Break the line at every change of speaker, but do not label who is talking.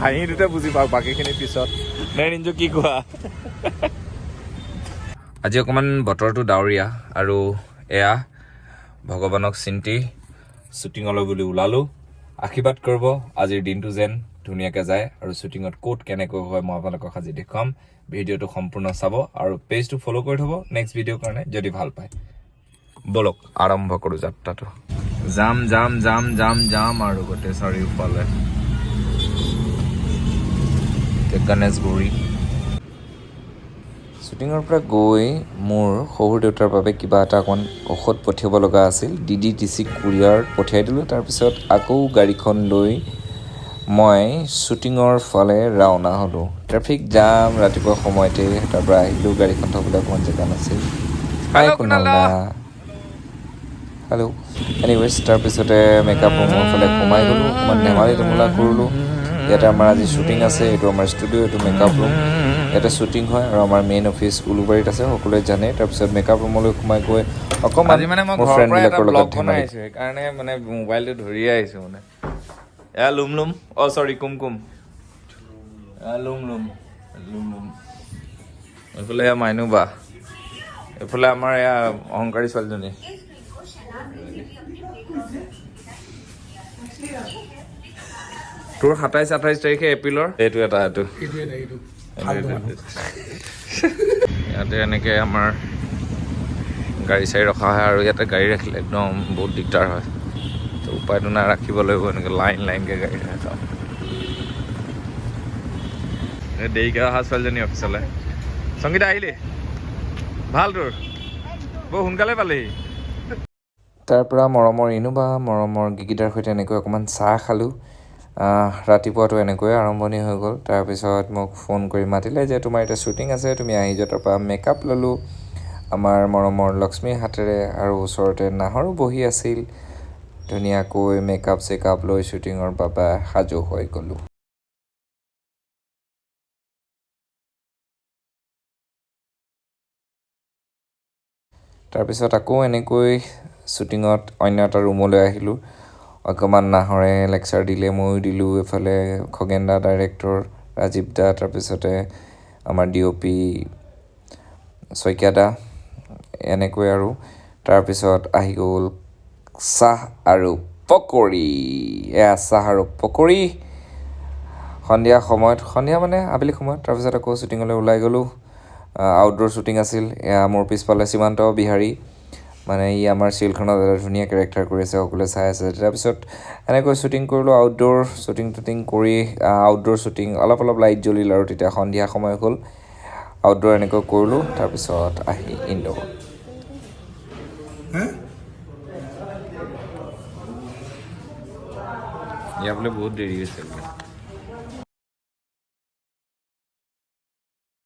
হাঁহিটোতে বুজি পাওক, বাকীখিনি পিছত। নে ৰিঞ্জু, কি কোৱা? আজি অকণমান বতৰটো ডাৱৰীয়া আৰু এয়া ভগৱানক চিন্তি শ্বুটিঙলৈ বুলি ওলালোঁ। আশীৰ্বাদ কৰিব, আজিৰ দিনটো যেন ধুনীয়াকৈ যায়। আৰু শ্বুটিঙত ক'ত কেনেকৈ হয়, মই আপোনালোকক আজি দেখুৱাম। ভিডিঅ'টো সম্পূৰ্ণ চাব আৰু পেজটো ফ'ল' কৰি থ'ব নেক্সট ভিডিঅ'ৰ কাৰণে, যদি ভাল পায়। ব'লক, আৰম্ভ কৰোঁ যাত্ৰাটো। যাম যাম যাম যাম যাম আৰু গোটেই চাৰিওফালে। এতিয়া গণেশগুৰি। শ্বুটিঙৰ পৰা গৈ মোৰ শহুৰ দেউতাৰ বাবে কিবা এটা অকণমান ঔষধ পঠিয়াব লগা আছিল। ডিটিডিচি কুৰিয়াৰ পঠিয়াই দিলোঁ। তাৰপিছত আকৌ গাড়ীখন লৈ মই শ্বুটিঙৰ ফালে ৰাওনা হ'লোঁ। ট্ৰেফিক জাম ৰাতিপুৱা সময়তে। তাৰ পৰা আহিলোঁ, গাড়ীখন থ'বলৈ অকণমান জেগা নাছিল। হাই কুণাল দা, হেল্ল'। এনিৱেজ, তাৰপিছতে মেকআপ ৰুমৰ ফালে সোমাই গ'লোঁ, অকণমান ধেমালি ধুমুলা কৰিলোঁ। ইয়াতে আমাৰ আজি শ্বুটিং আছে। এইটো আমাৰ ষ্টুডিঅ', এইটো মেকআপ ৰুম। ইয়াতে শ্বুটিং হয় আৰু আমাৰ মেইন অফিচ উলুবাৰীত আছে, সকলোৱে জানে। তাৰপিছত মেকআপ ৰুমলৈ সোমাই গৈ অকণমান
আজি মানে মই
মোৰ
ঘৰৰ পৰা এটা
ফ্ৰেণ্ডবিলাকৰ
ব্লগ
লগত
বনাই
ধেমালি
আহিছো, সেইকাৰণে মানে মোবাইলটো ধৰিয়ে আহিছো। মানে এয়া লুম লুম, অ চৰি, কুম কুম, এয়া লুম লুম লুম লুম। এইফালে এয়া মাইনু বা, এইফালে আমাৰ এয়া অহংকাৰী ছোৱালীজনী। তোৰ 27 28 তাৰিখে এপ্ৰিলৰ এইটো এটা এইটো এইটো। ইয়াতে এনেকে আমাৰ গাড়ী চাড়ী ৰখা হয় আৰু ইয়াতে গাড়ী ৰাখিলে একদম বহুত দিগদাৰ হয়। তো উপায়টো নাই, ৰাখিব লাগিব। এনেকৈ লাইন লাইনকৈ গাড়ী ৰাখে চব। এই দেৰিকৈ অহা ছোৱালীজনী অফিচলৈ। সংগীতা, আহিলি? ভাল তোৰ? বৰ সোনকালে পালেহি।
তাৰ পৰা মৰমৰ ইনোবা, মৰমৰ গিগিদাৰ সৈতে এনেকৈ অকণমান চাহ খালোঁ। ৰাতিপুৱাটো এনেকৈয়ে আৰম্ভণি হৈ গ'ল। তাৰপিছত মোক ফোন কৰি মাতিলে যে তোমাৰ এতিয়া শ্বুটিং আছে, তুমি আহি যোৱা। তাৰপৰা মেকআপ ল'লোঁ আমাৰ মৰমৰ লক্ষ্মীৰ হাতেৰে আৰু ওচৰতে নাহৰো বহি আছিল। ধুনীয়াকৈ মেকআপ চেকআপ লৈ শ্বুটিঙৰ বাবে সাজু হৈ গ'লোঁ। তাৰপিছত আকৌ এনেকৈ শ্বুটিঙত অন্য এটা ৰুমলৈ আহিলোঁ। অকণমান নাহৰে লেকচাৰ দিলে, ময়ো দিলোঁ। এইফালে খগেন দা, ডাইৰেক্টৰ ৰাজীৱ দা, তাৰপিছতে আমাৰ ডিঅ'পি শইকীয়া দা, এনেকৈ আৰু। তাৰপিছত আহি গ'ল চাহ আৰু পকৰি। এয়া চাহ আৰু পকৰি সন্ধিয়া সময়ত, সন্ধিয়া মানে আবেলি সময়ত। তাৰপিছত আকৌ শ্বুটিঙলৈ ওলাই গ'লোঁ। আউটড'ৰ শ্বুটিং আছিল। এয়া মোৰ পিছফালে সীমান্ত বিহাৰী, মানে ই আমাৰ চিৰিয়েলখনত এটা ধুনীয়া কেৰেক্টাৰ কৰি আছে, সকলোৱে চাই আছে। তাৰপিছত এনেকৈ শ্বুটিং কৰিলোঁ, আউটড'ৰ শ্বুটিং টুটিং কৰি, আউটড'ৰ শ্বুটিং অলপ অলপ লাইট জ্বলিল আৰু তেতিয়া সন্ধিয়া সময় হ'ল। আউটড'ৰ এনেকৈ কৰিলোঁ, তাৰপিছত আহি ইনড'ৰ।
ইয়াৰ বোলে বহুত দেৰি হৈছে বোলে।